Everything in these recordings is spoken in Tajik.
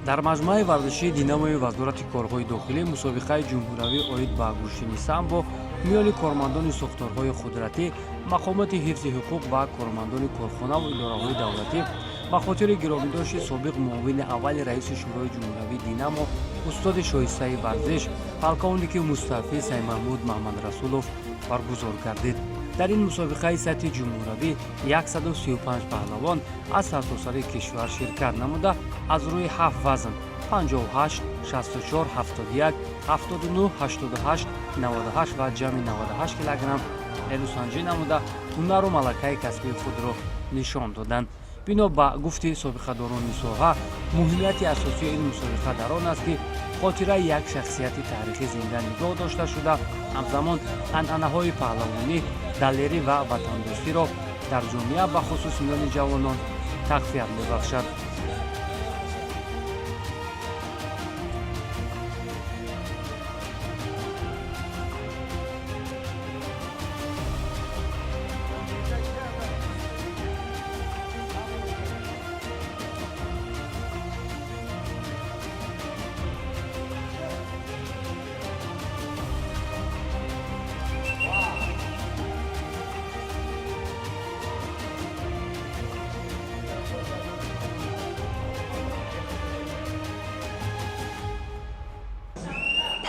Дар маҷмӯаи варзишии Динамои Вазорати корҳои дохилӣ мусобиқаи ҷумҳуриявӣ оид ба гӯштини самбо миёни кормандони сохторҳои қудратӣ, мақомоти ҳифзи ҳуқуқ ва кормандони корхонаву идораҳои давлатӣ ба хотири гиромидошти собиқ муовини аввали раиси Шӯрои ҷумҳуриявии Динамо, устоди шоистаи варзиш, полковники мустаъфӣ Саймаҳмуд Маҳмадрасулов баргузор гардид. Дар ин мусобиқаи сатҳи ҷумҳуравӣ 135 паҳлавон аз сартосари кишвар ширкат намуда, аз рӯи ҳафт вазн: 58, 64, 71, 79, 88, 98 ва ҷамъи 98 килограмм нерӯсанҷӣ намуда, ҳунару малакаи касбии худро нишон доданд. Бино ба гуфти собиқадорони соҳа, муҳимияти асосии ин мусобиқа дар он аст, ки хотираи як шахсияти таърихӣ зинда нигоҳ дошта шуда, ҳамзамон анъанаҳои паҳлавонӣ, далерӣ ва ватандӯстиро дар ҷомеа, бахусус миёни ҷавонон, тақвият мебахшад.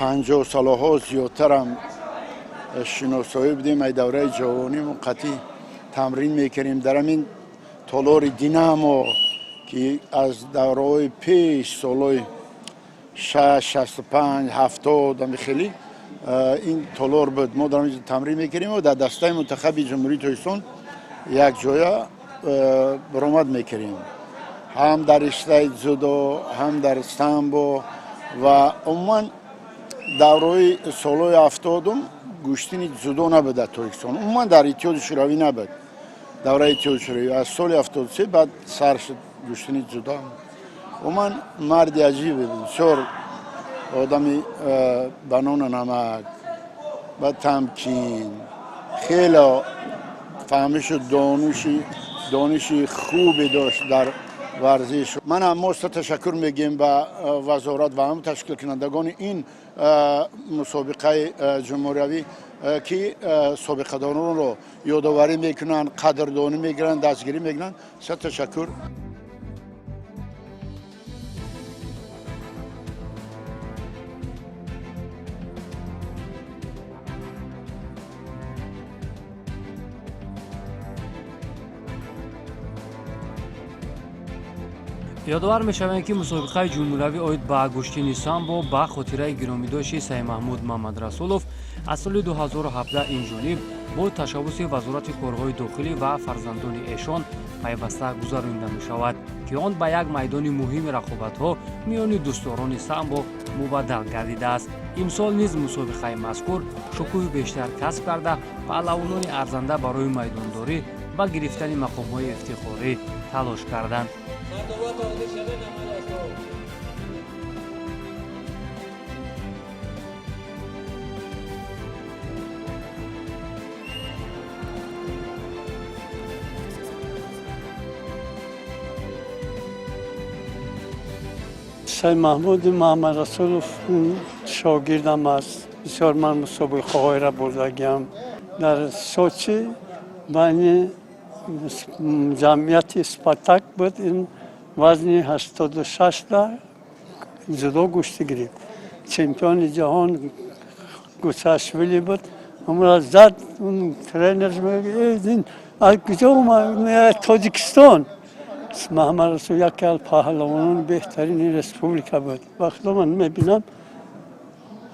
50 солаҳо зиёдтарам шиносоӣ будем. Ай давраи ҷавонимон қатъӣ тамрин мекардем дар ҳамин толори Динамо, ки аз давраҳои пеш, солҳои 6, 65, 70, ами хеле ин толор буд. Мо дар ҳамин тамрин мекардем ва дар дастаи мунтахаби Ҷумҳурии Тоҷикистон якҷоя баромад мекардем, ҳам дар риштаи дзюдо, ҳам дар самбо. Ва умуман давраи солҳои 70-ум гӯштини дзюдо набуд дар Тоҷикистон, умуман дар Иттиҳоди Шӯравӣ набуд. Давраи Иттиҳоди Шӯравӣ аз соли 73 баъд сар шуд гӯштини дзюдо. Умуман марди аҷибе буд, бисёр одами ба нону намак, ба тамкин, хеле фаҳмишу дониши хубе дошт дар варзиш. Ман мо ташаккур мегӯем ба вазорат ва ҳам ташкилкунандагони ин мусобиқаи ҷумҳуриявӣ, ки собиқадоронро ёдоварӣ мекунанд, қадрдонӣ мегиранд, дастгирӣ мекунанд. Са ташаккур. Ёдовар мешавем, ки мусобиқаи ҷумҳуриявӣ оид ба гӯштини самбо ба хотираи гиромидошти Саидмаҳмуд Маҳмадрасулов аз соли 2017 инҷониб бо ташаббуси Вазорати корҳои дохилӣ ва фарзандони эшон пайваста гузаронида мешавад, ки он ба як майдони муҳими рақобатҳо миёни дӯстдорони самбо мубаддал гардидааст. Имсол низ мусобиқаи мазкур шукӯҳи бештар касб карда, паҳлавонони арзанда барои майдондорӣ ва гирифтани мақомҳои ифтихорӣ талош карданд. Саидмаҳмуди Маҳмадрасулов шогирдам аст. Бисёр ман мусобиқаҳоеро бурдагиам. Дар Сочи байни ҷамъияти Спартак буд, ин вазни 86-да дзюдо гӯштӣ гирифт. Чемпиони ҷаҳон Гусашвили буд, умра зад. Тренер: «Аз куҷо омад?» «Тоҷикистон». Маҳмадрасул яке аз паҳлавонони беҳтарини республика буд. Вақто ман мебинам,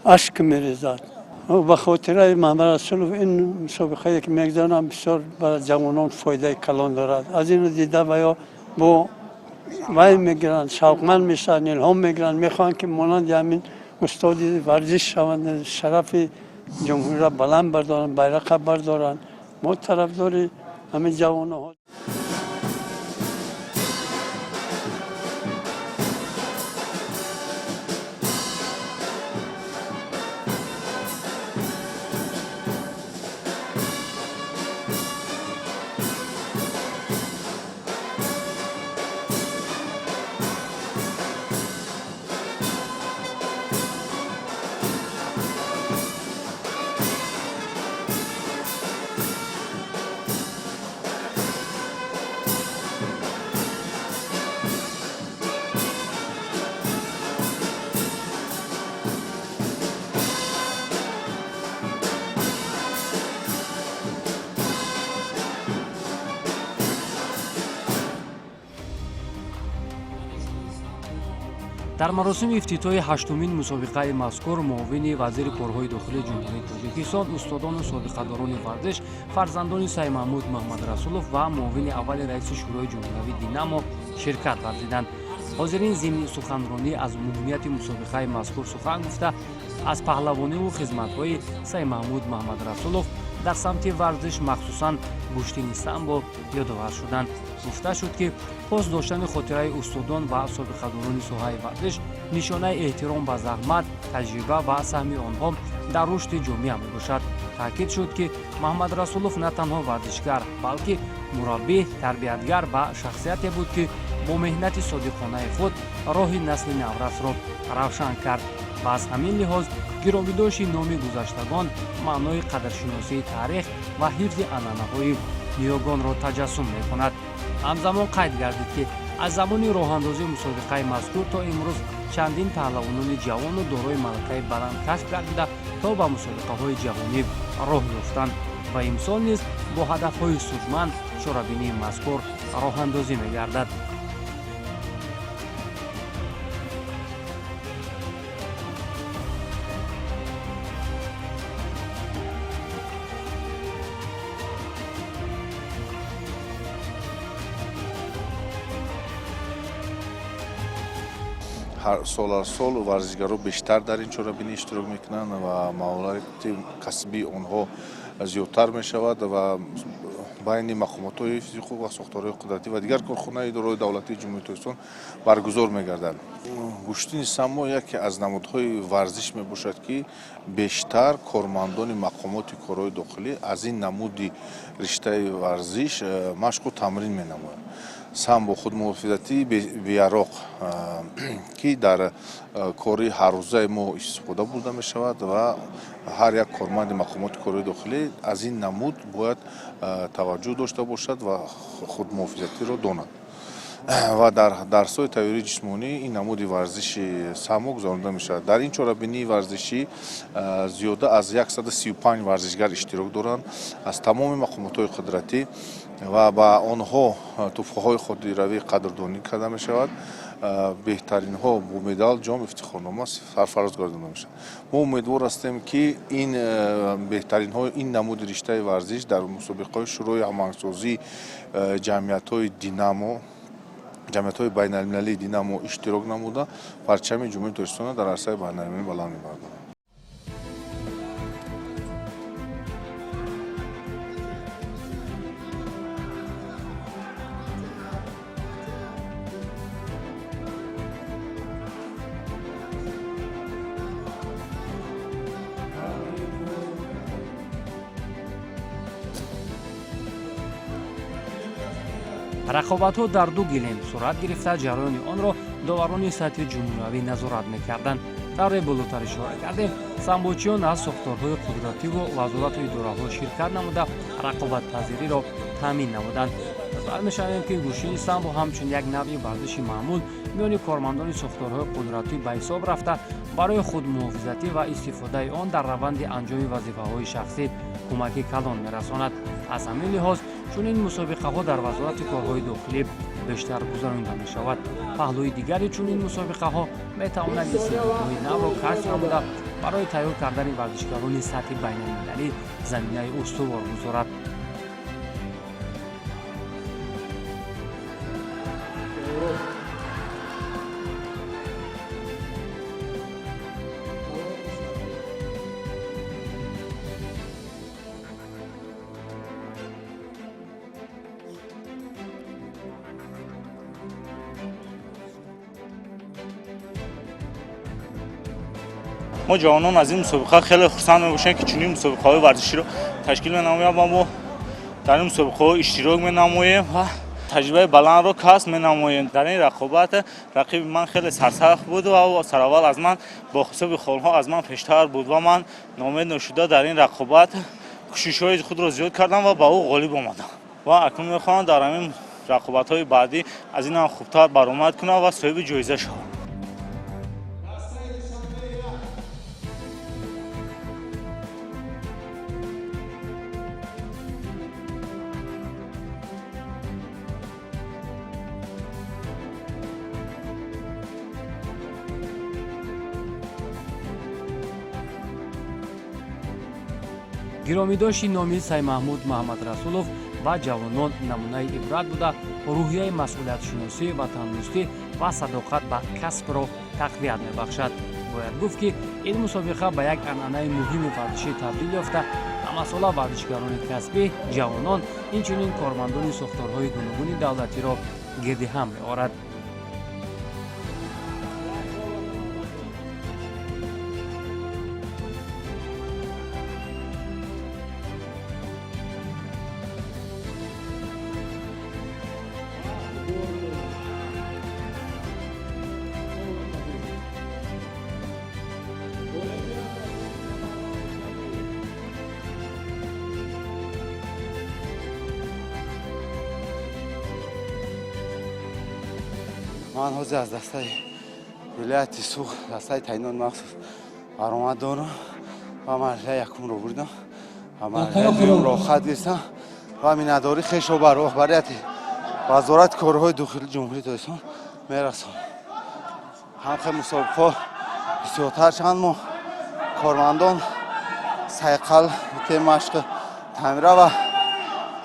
ашк мерезад. Ба хотираи Маҳмадрасулов ин мусобиқае ки мегузаронам, бисёр ба ҷавонон фоидаи калон дорад. Аз ину дида ва ё бо вай мегиранд, шавқманд мешаванд, илҳом мегиранд, мехоҳанд, ки монанди ҳамин устоди варзиш шаванд, шарафи ҷумҳуриро баланд бардоранд, байрақа бардоранд. Мо тарафдори ҳамин ҷавонҳо. Дар маросими ифтитоҳи ҳаштумин мусобиқаи мазкур муовини вазири корҳои дохилии Ҷумҳурии Тоҷикистон, устодону собиқадорони варзиш, фарзандони Саймаҳмуд Маҳмадрасулов ва муовини аввали раиси Шӯрои ҷумҳуриявии «Динамо» ширкат варзиданд. Ҳозирин зимни суханронӣ аз муҳимияти мусобиқаи мазкур сухан гуфта, аз паҳлавониву хизматҳои Саймаҳмуд Маҳмадрасулов дар самти варзиш, махсусан гӯштини самбо, ёдовар шуданд. Гуфта шуд, ки пос доштани хотираи устодон ва собиқадорони соҳаи варзиш нишонаи эҳтиром ба заҳмат, таҷриба ва саҳми онҳо дар рушди ҷомеа мебошад. Таъкид шуд, ки Маҳмадрасулов на танҳо варзишгар, балки мураббӣ, тарбиятгар ва шахсияте буд, ки бо меҳнати содиқонаи худ роҳи насли наврасро равшан кард ва аз ҳамин лиҳоз гиромидошти номи гузаштагон маънои қадршиносии таърих ва ҳифзи анъанаҳои ниёгонро таҷассум мекунад. Ҳамзамон қайд гардид, ки аз замони роҳандозии мусобиқаи мазкур то имрӯз чандин паҳлавонони ҷавону дорои малакаи баланд касб гардида, то ба мусобиқаҳои ҷаҳонӣ роҳ ёфтанд ва имсол низ бо ҳадафҳои судманд чорабинии мазкур роҳандозӣ мегардад. Ҳар сол аз сол варзишгаро бештар дар ин чорабинӣ иштирок мекунанд ва маҳорати касбии онҳо зиёдтар мешавад ва байни мақомотҳои ҳифзи ҳуқуқ ва сохторҳои қудратӣ ва дигар корхонаи идораҳои давлатии Ҷумҳурии Тоҷикистон баргузор мегардад. Гӯштини самбо яке аз намудҳои варзиш мебошад, ки бештар кормандони мақомоти корҳои дохилӣ аз ин намуди риштаи варзиш машқу тамрин менамоянд. Самбо худмуҳофизатии беяроқ, ки дар кори ҳаррӯзаи мо истифода бурда мешавад ва ҳар як корманди мақомоти корҳои дохилӣ аз ин намуд бояд таваҷҷӯҳ дошта бошад ва худмуҳофизатиро донад. Ва дар дарсҳои тайёрии ҷисмонӣ ин намуди варзиши самбо гузаронида мешавад. Дар ин чорабинии варзишӣ зиёда аз 135 варзишгар иштирок доранд аз тамоми мақомотҳои қудратӣ ва ба онҳо туҳфаҳои хотиравӣ қадрдонӣ карда мешавад. Беҳтаринҳо бо медал, ҷом, ифтихорнома сарфароз гардонида мешаванд. Мо умедвор ҳастем, ки ин беҳтаринҳои ин намуди риштаи варзиш дар мусобиқаҳои Шӯрои ҳамоҳангсозии ҷамъиятҳои «Динамо», ҷамъиятҳои байналмилалии «Динамо» иштирок намуда, парчами Ҷумҳурии Тоҷикистонро дар арсаи байналмилалӣ баланд мебардоранд. Рақобатҳо дар ду гилем сурат гирифта, ҷараёни онро доварони сатҳи ҷумҳуриявӣ назорат мекарданд. Тавре болотар ишора кардем, самбочиён аз сохторҳои қудративу вазорату идораҳо ширкат намуда, рақобатпазириро таъмин намуданд. Ёдовар мешавем, ки гӯштини самбо ҳамчун як навъи варзиши маъмул миёни кормандони сохторҳои қудратӣ ба ҳисоб рафта, барои худмуҳофизатӣ ва истифодаи он дар раванди анҷоми вазифаҳои шахсӣ кӯмаки калон мерасонад. Аз ҳамин лиҳоз чунин мусобиқаҳо дар Вазорати корҳои дохилӣ бештар гузаронида мешавад. Паҳлӯи дигари чунин мусобиқаҳо метавонад истеъдодҳои навро кашф намуда, барои тайёр кардани варзишгарони сатҳи байналмилалӣ заминаи устувор гузорад. Мо ҷавонон аз ин мусобиқа хеле хурсанд мебошем, ки чунин мусобиқаҳои варзиширо ташкил менамоянд ва мо дар ин мусобиқаҳо иштирок менамоем ва таҷрибаи баландро касб менамоем. Дар ин рақобат рақиби ман хеле сарсахт буд ва сараввал аз ман бо ҳисоби холҳо аз ман пештар буд ва ман ноумед нашуда дар ин рақобат кӯшишҳои худро зиёд кардам ва ба ӯ ғолиб омадам ва акнун мехоҳам дар ҳамин рақобатҳои баъдӣ аз ин ҳам хубтар баромад кунам ва соҳиби ҷоиза шавам. Гиромидошти номи Саймаҳмуд Маҳамадрасулов ба ҷавонон намунаи ибрат буда, рӯҳияи масъулиятшиносӣ, ватандӯстӣ ва садоқат ба касбро тақвият мебахшад. Бояд гуфт, ки ин мусобиқа ба як анъанаи муҳими варзишӣ табдил ёфта, ҳамасола варзишгарони касбӣ, ҷавонон, инчунин кормандони сохторҳои гуногуни давлатиро гирди ҳам меорад. Ман ҳозир аз дастаи вилояти Суғд, дастаи таъиноти махсус баромад дорам ва марҳилаи якумро бурдам ва марҳилаи дуюмро хат гирифтам ва миннатдорӣ хешро ба роҳбарияти Вазорати корҳои дохилии Ҷумҳурии Тоҷикистон мерасонам. Ҳамхел мусобиқаҳо бисёртар шаванд, мо кормандон сайқал, машқи тамира ва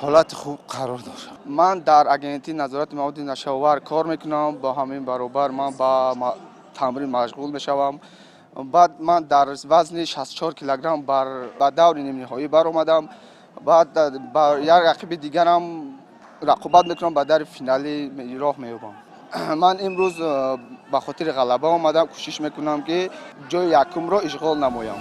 ҳолати хуб қарор дошт. Ман дар агентии назорати маводи нашаовар кор мекунам. Бо ҳамин баробар ман ба тамрин машғул мешавам. Баъд ман дар вазни 64 килограмм ба даври нимниҳоӣ баромадам. Баъд ба як рақиби дигарам рақобат мекунам, ба дари финали роҳ меёбам. Ман имрӯз ба хотири ғалаба омадам, кӯшиш мекунам, ки ҷои якумро ишғол намоям.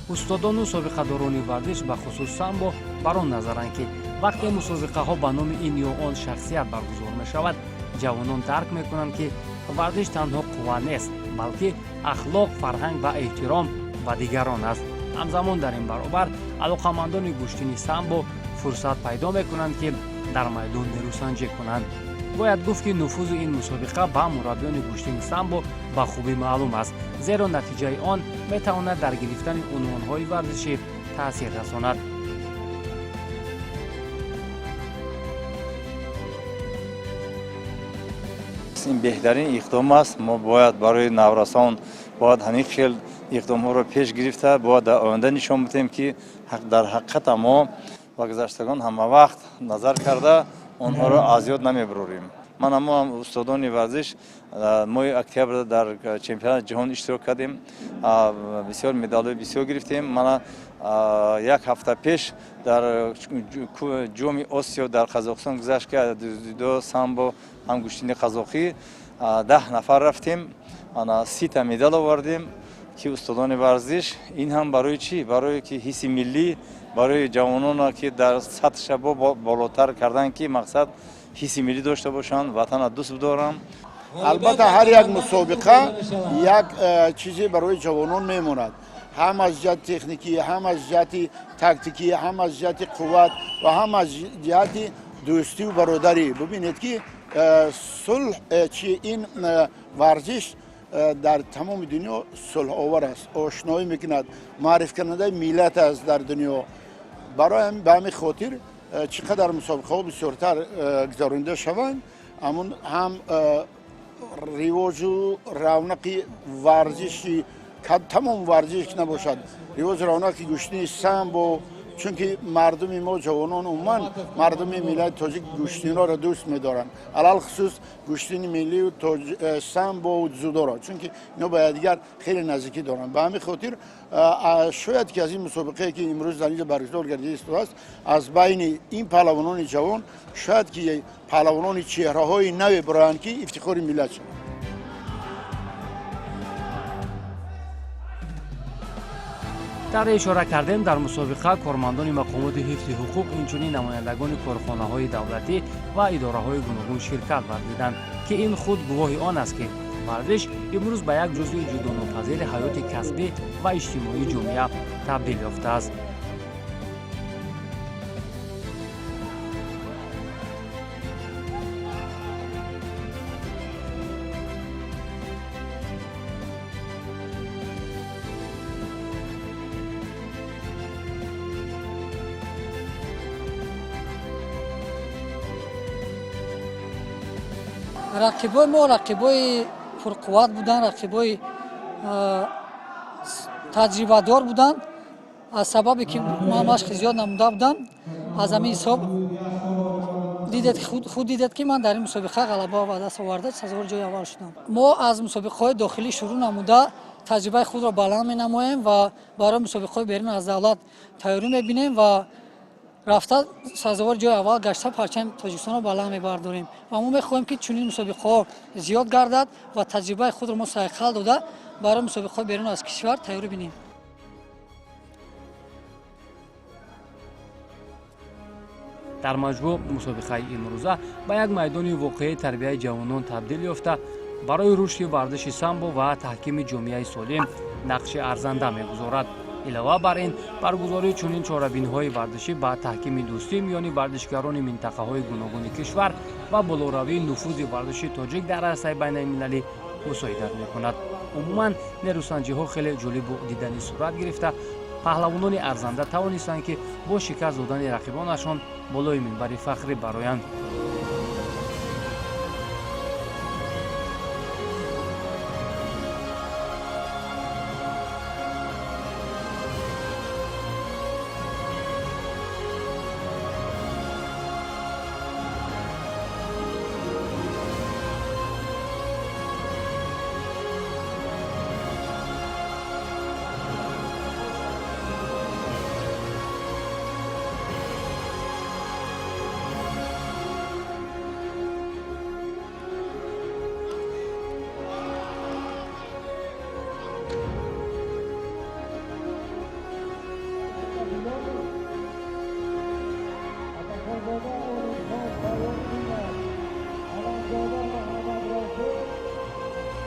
Устодону собиқадорони варзиш, бахусус самбо, бар он назаранд, ки вақте мусобиқаҳо ба номи ин ё он шахсият баргузор мешавад, ҷавонон дарк мекунанд, ки варзиш танҳо қувва нест, балки ахлоқ, фарҳанг ва эҳтиром ба дигарон аст. Ҳамзамон дар ин баробар алоқамандони гӯштини самбо фурсат пайдо мекунанд, ки дар майдон нерӯсанҷӣ кунанд. Бояд гуфт, ки нуфузи ин мусобиқа ба мураббиёни гӯштини самбо ба хубӣ маълум аст, зеро натиҷаи он метавонад дар гирифтани унвонҳои варзишӣ таъсир расонад. Ин беҳтарин иқдом аст. Мо бояд барои наврасон бояд ҳамин хел иқдомҳоро пеш гирифта, бояд дар оянда нишон бидиҳем, ки дар ҳақиқата мо ба гузаштагон ҳамавақт назар карда, онҳоро аз ёд намебарорем. Ман ҳамо ҳам устодони варзиш моҳи октябр дар чемпионати ҷаҳон иштирок кардем, бисёр медалҳои бисёр гирифтем. Мана як ҳафта пеш дар Ҷоми Осиё дар Қазоқистон гузашт, ки дзюдо, самбо ҳам гӯштини қазоқӣ 10 нафар рафтем, ана 30-та медал овардем, ки устодони варзиш ин ҳам барои чӣ? Барое ки ҳисси миллӣ барои ҷавонона, ки дар сатҳша болотар кардан, ки мақсад ҳисси миллӣ дошта бошанд, ватана дӯст бидоранд. Албатта, ҳар як мусобиқа як чизе барои ҷавонон мемонад, ҳам аз ҷиҳати техникӣ, ҳам аз ҷиҳати тактикӣ, ҳам аз ҷиҳати қувват ва ҳам аз ҷиҳати дӯстию бародарӣ. Бубинед, ки сулҳ чи ин варзиш дар тамоми дунё сулҳовар аст, ошноӣ мекунад, маърифкунандаи миллат аст дар дунё. Барои ба ҳамин хотир чӣ қадар мусобиқаҳо бисёртар гузаронида шаванд, ҳамун ҳам ривоҷу равнақи варзиши, тамом варзиш набошад, ривоҷу равнақи гӯштини самбо, чунки мардуми мо, ҷавонон, умуман мардуми миллати тоҷик гӯштинҳоро дӯст медоранд, алалхусус гӯштини миллию самбову дзюдоро, чунки ино ба якдигар хеле наздикӣ доранд. Ба ҳамин хотир шояд ки аз ин мусобиқае, ки имрӯз дар инҷо баргузор гардида истодааст, аз байни ин паҳлавонони ҷавон шояд ки паҳлавонони чеҳраҳои наве бироянд, ки ифтихори миллат шаванд. Тавре ишора кардем, дар мусобиқа кормандони мақомоти ҳифзи ҳуқуқ, инчунин намояндагони корхонаҳои давлатӣ ва идораҳои гуногун ширкат варзиданд, ки ин худ гувоҳи он аст, ки варзиш имрӯз ба як ҷузъи ҷудонопазири ҳаёти касбӣ ва иҷтимоии ҷомеа табдил ёфтааст. Рақибои мо рақибои пурқувват буданд, рақибои таҷрибадор буданд. Аз сабабе ки ман машқи зиёд намуда будам, аз ҳамин ҳисоб дидед, худ дидед, ки ман дар ин мусобиқа ғалаба ба даст оварда, сазовори ҷои аввал шудам. Мо аз мусобиқаҳои дохилӣ шурӯъ намуда, таҷрибаи худро баланд менамоем ва барои мусобиқаҳои берун аз давлат тайёрӣ мебинем ва рафта, сазовори ҷои аввал гашта, парчами Тоҷикистонро баланд мебардорем. Ва мо мехоҳем, ки чунин мусобиқаҳо зиёд гардад ва таҷрибаи худро мо сайқал дода, барои мусобиқаҳои берун аз кишвар тайёрӣ бинем. Дар маҷмӯъ, мусобиқаи имрӯза ба як майдони воқеии тарбияи ҷавонон табдил ёфта, барои рушди варзиши самбо ва таҳкими ҷомеаи солим нақши арзанда мегузорад. Илова бар ин, баргузории чунин чорабиниҳои варзишӣ ба таҳкими дӯстӣ миёни варзишгарони минтақаҳои гуногуни кишвар ва болоравии нуфузи варзиши тоҷик дар арсаи байналмилалӣ мусоидат мекунад. Умуман, нерӯсанҷиҳо хеле ҷолибу диданӣ сурат гирифта, паҳлавонони арзанда тавонистанд, ки бо шикаст додани рақибонашон болои минбари фахрӣ бароянд.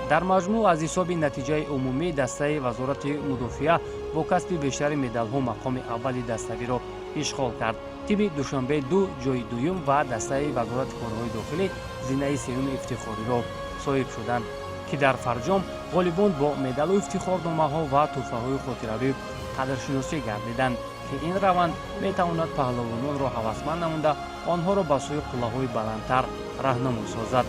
Дар маҷмӯъ, аз ҳисоби натиҷаи умумӣ, дастаи Вазорати мудофиа бо касби бештари медалҳо мақоми аввали даставиро ишғол кард. Тими Душанбе ду ҷои дуюм ва дастаи Вазорати корҳои дохилӣ зинаи сеюми ифтихориро соҳиб шуданд, ки дар фарҷом ғолибон бо медалу ифтихорномаҳо ва тӯҳфаҳои хотиравӣ қадршиносӣ гардиданд, ки ин раванд метавонад паҳлавононро ҳавасманд намуда, онҳоро ба сӯи қуллаҳои баландтар раҳнамой созад.